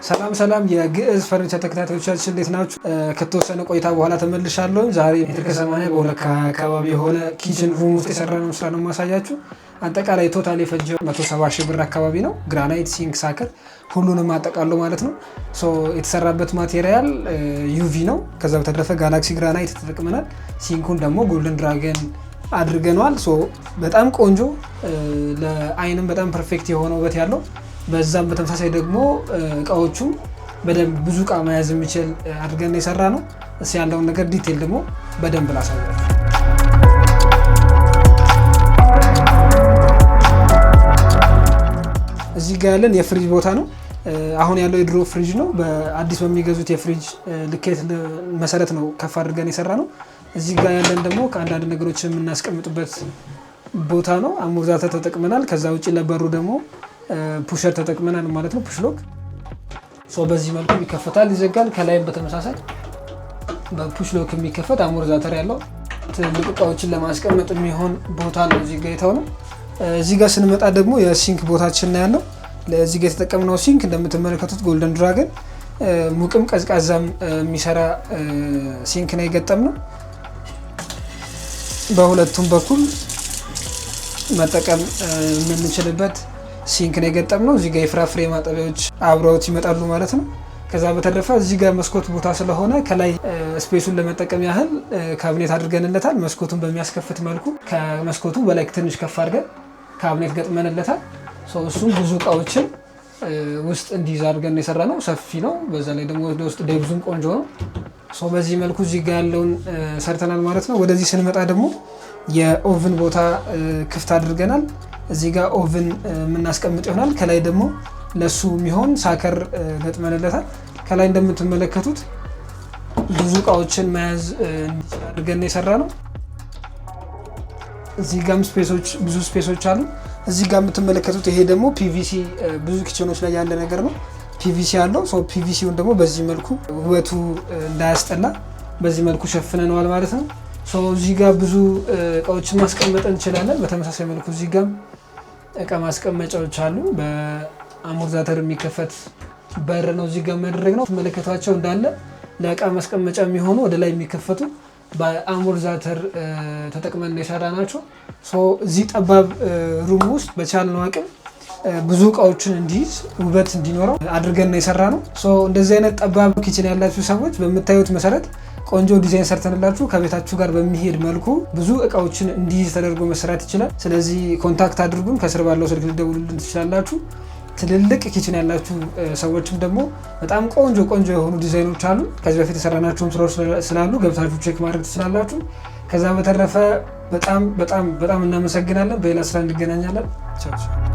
ሰላም ሰላም የግዕዝ ፈርኒቸር ተከታታዮቻችን፣ እንዴት ናችሁ? ከተወሰነ ቆይታ በኋላ ተመልሻለሁ። ዛሬ ሜትር ከ80 በ2 አካባቢ የሆነ kitchen room ውስጥ የሰራነው ስራ ነው የማሳያችሁ። አጠቃላይ total የፈጀው 170 ሺህ ብር አካባቢ ነው። Granite፣ sink፣ sucker ሁሉንም አጠቃሎ ማለት ነው። So የተሰራበት material UV ነው። ከዛ በተረፈ ጋላክሲ ግራናይት ተጠቅመናል። Sink ኡን ደግሞ Golden Dragon አድርገነዋል። So በጣም ቆንጆ፣ ለአይንም በጣም perfect የሆነ ውበት ያለው፣ በዛም በተመሳሳይ ደግሞ እቃዎቹም በደንብ ብዙ እቃ መያዝ የሚችል አድርገን የሰራነው። እስኪ ያለውን ነገር detail ደግሞ በደንብ ላሳያችሁ። እዚህ ጋር ያለን የፍሪጅ ቦታ ነው። አሁን ያለው የድሮ ፍሪጅ ነው። በአዲስ በሚገዙት የፍሪጅ ልኬት መሰረት ነው ከፍ አድርገን የሰራነው። እዚህ ጋር ያለን ደግሞ ከአንዳንድ ነገሮች የምናስቀምጥበት ቦታ ነው። አሞርዛተር ተጠቅመናል። ከዛ ውጭ ለበሩ ደግሞ pusher ተጠቅመናል ማለት ነው። Push lock በዚህ መልኩ ይከፈታል፣ ይዘጋል። ከላይም በተመሳሳይ በ push lock የሚከፈት አሞርዛተር ያለው ትልቅ እቃዎችን ለማስቀመጥ የሚሆን ቦታ ነው እዚህ ጋር የተሆነው። እዚህ ጋር ስንመጣ ደግሞ የ sink ቦታችን ነው ያለው። ለዚህ ጋር የተጠቀምነው sink እንደምትመለከቱት Golden Dragon ሙቅም ቀዝቃዛም የሚሰራ sink ነው የገጠምነው። በሁለቱም በኩል መጠቀም የምንችልበት sink ነው የገጠምነው። እዚህ ጋር የፍራፍሬ ማጠቢያዎች አብረውት ይመጣሉ ማለት ነው። ከዛ በተረፈ እዚህ ጋር መስኮት ቦታ ስለሆነ ከላይ space ኡን ለመጠቀም ያህል ካቢኔት አድርገንለታል። መስኮቱን በሚያስከፍት መልኩ ከመስኮቱ በላይ ትንሽ ከፍ አድርገን ካቢኔት ገጥመንለታል። እሱም ብዙ እቃዎችን ውስጥ እንዲይዝ አድርገን የሰራነው። ሰፊ ነው። በዛ ላይ ደግሞ ወደ ውስጥ depth ኡም ቆንጆ ነው። በዚህ መልኩ እዚህ ጋር ያለውን ሰርተናል ማለት ነው። ወደዚህ ስንመጣ ደግሞ የ oven ቦታ ክፍት አድርገናል። እዚህ ጋር oven የምናስቀምጥ ይሆናል። ከላይ ደግሞ ለሱ የሚሆን sucker ገጥመንለታል። ከላይ እንደምትመለከቱት ብዙ እቃዎችን መያዝ እንዲችል አድርገን የሰራነው። እዚህ ጋም space ኦች፣ ብዙ space ኦች አሉ። እዚህ ጋር የምትመለከቱት ይሄ ደግሞ PVC፣ ብዙ kitchen ኦች ላይ ያለ ነገር ነው። PVC አለው። So PVC ውን ደግሞ በዚህ መልኩ ውበቱ እንዳያስጠላ በዚህ መልኩ ሸፍነነዋል ማለት ነው። So እዚህ ጋር ብዙ እቃዎችን ማስቀመጥ እንችላለን። በተመሳሳይ መልኩ እዚህ ጋር እቃ ማስቀመጫዎች አሉ። በአሞርዛተር የሚከፈት በር ነው እዚህ ጋር የሚያደረግ ነው። ትመለከቷቸው እንዳለ ለእቃ ማስቀመጫ የሚሆኑ ወደ ላይ የሚከፈቱ በአሞርዛተር ተጠቅመን የሰራናቸው። እዚህ ጠባብ room ውስጥ በቻልነው አቅም ብዙ እቃዎችን እንዲይዝ፣ ውበት እንዲኖረው አድርገን ነው የሰራነው። እንደዚህ አይነት ጠባብ kitchen ያላችሁ ሰዎች በምታዩት መሰረት ቆንጆ ዲዛይን ሰርተንላችሁ ከቤታችሁ ጋር በሚሄድ መልኩ ብዙ እቃዎችን እንዲይዝ ተደርጎ መሰራት ይችላል። ስለዚህ contact አድርጉን፣ ከስር ባለው ስልክ ልትደውሉልን ትችላላችሁ። ትልልቅ kitchen ያላችሁ ሰዎችም ደግሞ በጣም ቆንጆ ቆንጆ የሆኑ ዲዛይኖች አሉ። ከዚህ በፊት የሰራናቸውም ስራዎች ስላሉ ገብታችሁ check ማድረግ ትችላላችሁ። ከዛ በተረፈ በጣም በጣም በጣም እናመሰግናለን። በሌላ ስራ እንገናኛለን። ቻው።